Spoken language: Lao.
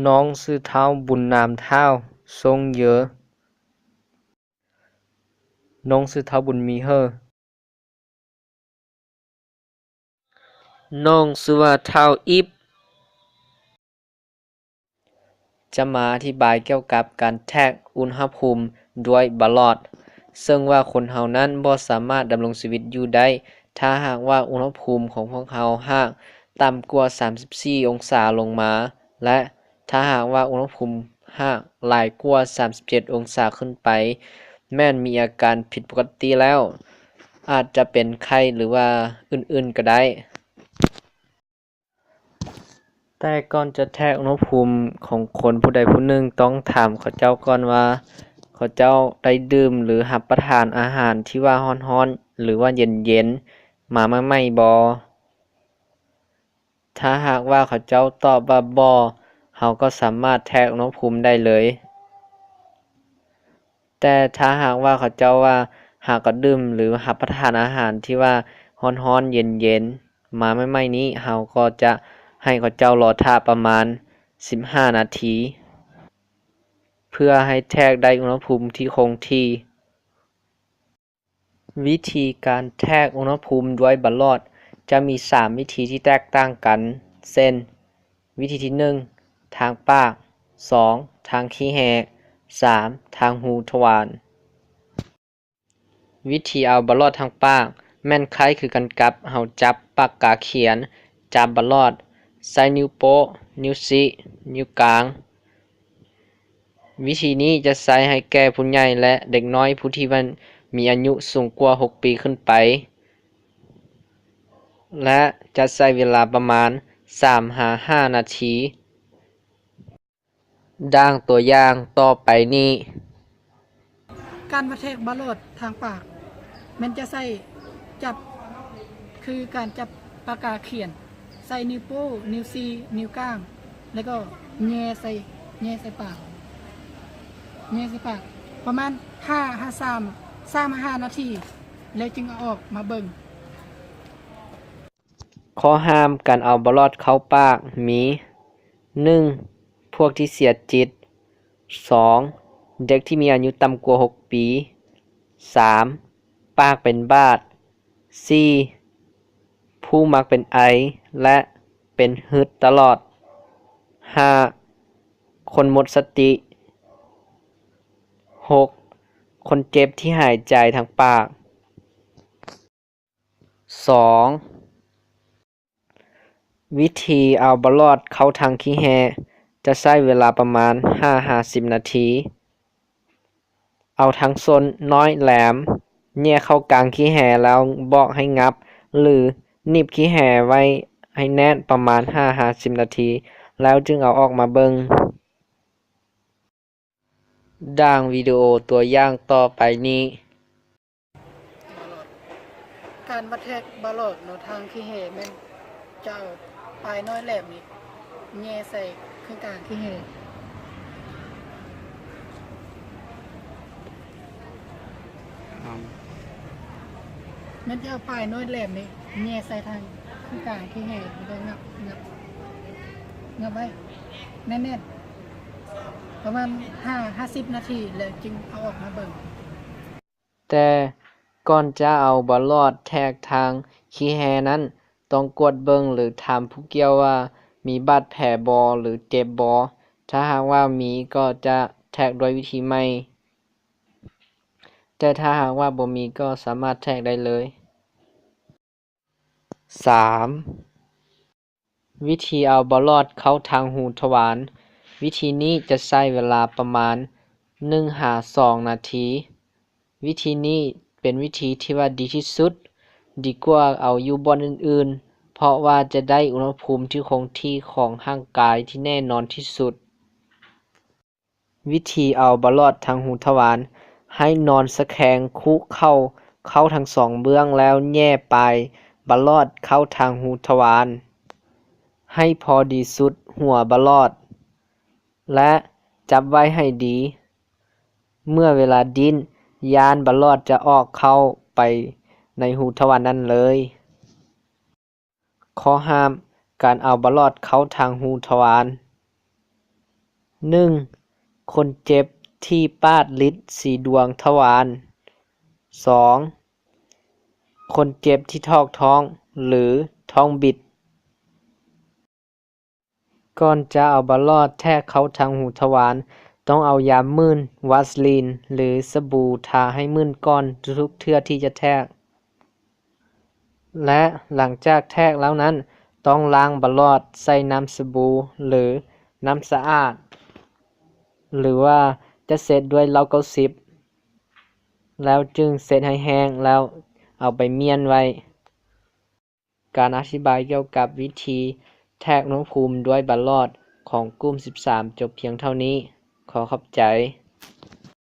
ນ້ອງຊື່ທ້າວບຸນນາມ ທ້າວຊົງເຢີ. ນ້ອງຊື່ທ້າວບຸນມີເຮີ. ນ້ອງຊື່ວ່າທ້າວອີບ. ຈະມາອະທິບາຍກ່ຽວກັບການແທກອຸນຫະພູມດ້ວຍບາຫຼອດ, ເຊິ່ງວ່າຄົນເຮົານັ້ນບໍ່ສາມາດດຳລົງຊີວິດຢູ່ໄດ້ ຖ້າຫາກວ່າອຸນຫະພູມຂອງພວກເຮົາຫາກຕ່ຳກວ່າສາມສິບສີ່ອົງສາລົງມາ ແລະ ຖ້າຫາກວ່າອຸນຫະພູມຫາກຫຼາຍກວ່າສາມສິບເຈັດອົງສາຂຶ້ນໄປ ແມ່ນມີອາການຜິດປົກກະຕິແລ້ວ, ອາດຈະເປັນໄຂ້ ຫຼືວ່າອື່ນໆກໍໄດ້. ແຕ່ກ່ອນຈະແທກອຸນຫະພູມຂອງຄົນຜູ້ໃດຜູ້ໜຶ່ງ, ຕ້ອງຖາມເຂົາເຈົ້າກ່ອນວ່າ ເຂົາເຈົ້າໄດ້ດື່ມ ຫຼື ຮັບປະທານອາຫານທີ່ວ່າຮ້ອນໆ ຫຼືວ່າເຢັນໆ ມາໃໝ່ໆບໍ່? ຖ້າຫາກວ່າເຂົາເຈົ້າຕອບວ່າບໍ່, ເຮົາກໍສາມາດແທກອຸນຫະພູມໄດ້ເລີຍ. ແຕ່ຖ້າຫາກວ່າເຂົາເຈົ້າວ່າຫາກໍດື່ມ ຫຼື ຮັບປະທານອາຫານທີ່ວ່າຮ້ອນໆ ເຢັນໆ ມາໃໝ່ໆນີ້, ເຮົາກໍຈະໃຫ້ເຂົາເຈົ້າລໍຖ້າປະມານສິບຫ້ານາທີ ເພື່ອໃຫ້ແທກໄດ້ອຸນຫະພູມທີ່ຄົງທີ່. ວິທີການແທກອຸນຫະພູມດ້ວຍບາຫຼອດຈະມີສາມວິທີທີ່ແຕກຕ່າງກັນ ເຊັ່ນ ວິທີທີໜຶ່ງ ທາງປາກ, ສອງ ທາງຂີ້ແຮ່, ສາມ ທາງຮູທະຫວານ. ວິທີເອົາບາຫຼອດທາງປາກ ແມ່ນຄ້າຍຄືກັນກັບເຮົາຈັບປາກກາຂຽນ, ຈັບບາຫຼອດ, ໃຊ້ນິ້ວໂປ້, ນິ້ວຊີ້, ນິ້ວກາງ. ວິທີນີ້ຈະໃຊ້ໃຫ້ແກ່ຜູ້ໃຫຍ່ ແລະ ເດັກນ້ອຍຜູ້ທີ່ວ່າມີອາຍຸສູງກວ່າຫົກປີຂຶ້ນໄປ ແລະ ຈະໃຊ້ເວລາປະມານສາມຫາຫ້ານາທີ. ດັ່ງຕົວຢ່າງຕໍ່ໄປນີ້. ການວ່າແທກບາຫຼອດທາງປາກ ແມ່ນຈະໃຊ້ຈັບ ຄືການຈັບປາກກາຂຽນ ໃສ່ນິ້ວໂປ້, ນິ້ວຊີ້, ນິ້ວກາງ ແລ້ວກໍແຫຍ່ໃສ່ ແຫຍ່ໃສ່ປາກ ແຫຍ່ໃສ່ປາກ ປະມານຫ້າຫາສາມ ສາມຫາຫ້ານາທີ ແລ້ວຈຶ່ງເອົາອອກມາເບິ່ງ. ຂໍ້ຫ້າມການເອົາບາຫຼອດເຂົ້າປາກມີ ໜຶ່ງ ພວກທີ່ເສຍຈິດ, ສອງ ເດັກທີ່ມີອາຍຸຕ່ຳກວ່າຫົກປີ, ສາມ ປາກເປັນບາດ, ສີ່ ຜູ້ມັກເປັນໄອ ແລະ ເປັນຫືດຕະຫຼອດ, ຫ້າ ຄົນໝົດສະຕິ, ຫົກ ຄົນເຈັບທີ່ຫາຍໃຈທາງປາກ. ສອງ ວິທີເອົາບາຫຼອດເຂົ້າທາງຂີ້ແຮ່ ຈະໃຊ້ເວລາປະມານຫ້າຫາສິບນາທີ. ເອົາທັງສົ້ນນ້ອຍແຫຼມແຫຍ່ເຂົ້າກາງຂີ້ແຮ່ ແລ້ວບອກໃຫ້ຫງັບ ຫຼື ໜີບຂີ້ແຮ່ໄວ້ໃຫ້ແໜ້ນປະມານຫ້າຫາສິບນາທີ ແລ້ວຈຶ່ງເອົາອອກມາເບິ່ງ. ດັ່ງວິດີໂອຕົວຢ່າງຕໍ່ໄປນີ້. ການວ່າແທກບາຫຼອດເນາະ ທາງຂີ້ແຮ່ແມ່ນຈະເອົາປາຍນ້ອຍແຫຼມນີ້ແຫຍ່ໃສ່ເຄິ່ງກາງຂີ້ແຮ່. ແມ່ນຈະເອົາປາຍນ້ອຍແຫຼມນີ້ແຫຍ່ໃສ່ທາງເຄິ່ງກາງຂີ້ແຮ່ ແລ້ວກໍຫງັບ ຫຍັບ ຫຍັບໄວ້ແໜ້ນໆ ປະມານຫ້າຫາສິບນາທີ ແລ້ວຈຶ່ງເອົາອອກມາເບິ່ງ. ແຕ່ກ່ອນຈະເອົາບາຫຼອດແທກທາງຂີ້ແຮ່ນັ້ນ ຕ້ອງກວດເບິ່ງ ຫຼື ຖາມຜູ້ກ່ຽວວ່າມີບາດແຜບໍ່ ຫຼື ເຈັບບໍ່. ຖ້າຫາກວ່າມີກໍຈະແທກດ້ວຍວິທີໃໝ່, ແຕ່ຖ້າຫາກວ່າບໍ່ມີກໍສາມາດແທກໄດ້ເລີຍ. ສາມ ວິທີເອົາບາຫຼອດເຂົ້າທາງຮູທະຫວານ. ວິທີນີ້ຈະໃຊ້ເວລາປະມານໜຶ່ງຫາສອງນາທີ. ວິທີນີ້ເປັນວິທີທີ່ວ່າດີທີ່ສຸດ, ດີກວ່າເອົາຢູ່ບ່ອນອື່ນໆ, ເພາະວ່າຈະໄດ້ອຸນຫະພູມທີ່ຄົງທີ່ຂອງຮ່າງກາຍທີ່ແນ່ນອນທີ່ສຸດ. ວິທີເອົາບາຫຼອດທາງຮູທະຫວານ. ໃຫ້ນອນສະແຄງຄຸເຂົ່າເຂົ້າທັງສອງເບື້ອງ ແລ້ວແຫຍ່ປາຍບາຫຼອດເຂົ້າທາງຮູທະຫວານ ໃຫ້ພໍດີສຸດຫົວບາຫຼອດ ແລະ ຈັບໄວ້ໃຫ້ດີ. ເມື່ອເວລາດີ້ນ, ຢ້ານບາຫຼອດຈະອອກເຂົ້າໄປໃນຮູທະຫວານນັ້ນເລີຍ. ຂໍ້ຫ້າມ ການເອົາບາຫຼອດເຂົ້າທາງຮູທະຫວານ. ໜຶ່ງ ຄົນເຈັບທີ່ປາດລິດສີດວງທະວານ. ສອງ ຄົນເຈັບທີ່ຖອກທ້ອງ ຫຼື ທ້ອງບິດ. ກ່ອນຈະເອົາບັດຫຼອດແທກເຂົ້າທາງຮູທະວານ, ຕ້ອງເອົາຢາໝື່ນ, ວາສລີນ ຫຼື ສະບູທາໃຫ້ໝື່ນກ່ອນທຸກໆເທື່ອທີ່ຈະແທກ. ແລະ ຫຼັງຈາກແທກແລ້ວນັ້ນ, ຕ້ອງລ້າງບັດຫຼອດໃສ່ນ້ຳສະບູ ຫຼື ນ້ຳສະອາດ ຫຼືວ່າຈະເຊັດດ້ວຍເຫຼົ້າເກົ້າສິບ ແລ້ວຈຶ່ງເຊັດໃຫ້ແຫ້ງ ແລ້ວເອົາໄປມ້ຽນໄວ້. ການອະທິບາຍກ່ຽວກັບວິທີແທກອຸນຫະພູມດ້ວຍບັດຫຼອດຂອງກຸ່ມສິບສາມ ຈົບພຽງເທົ່ານີ້. ຂໍຂອບໃຈ.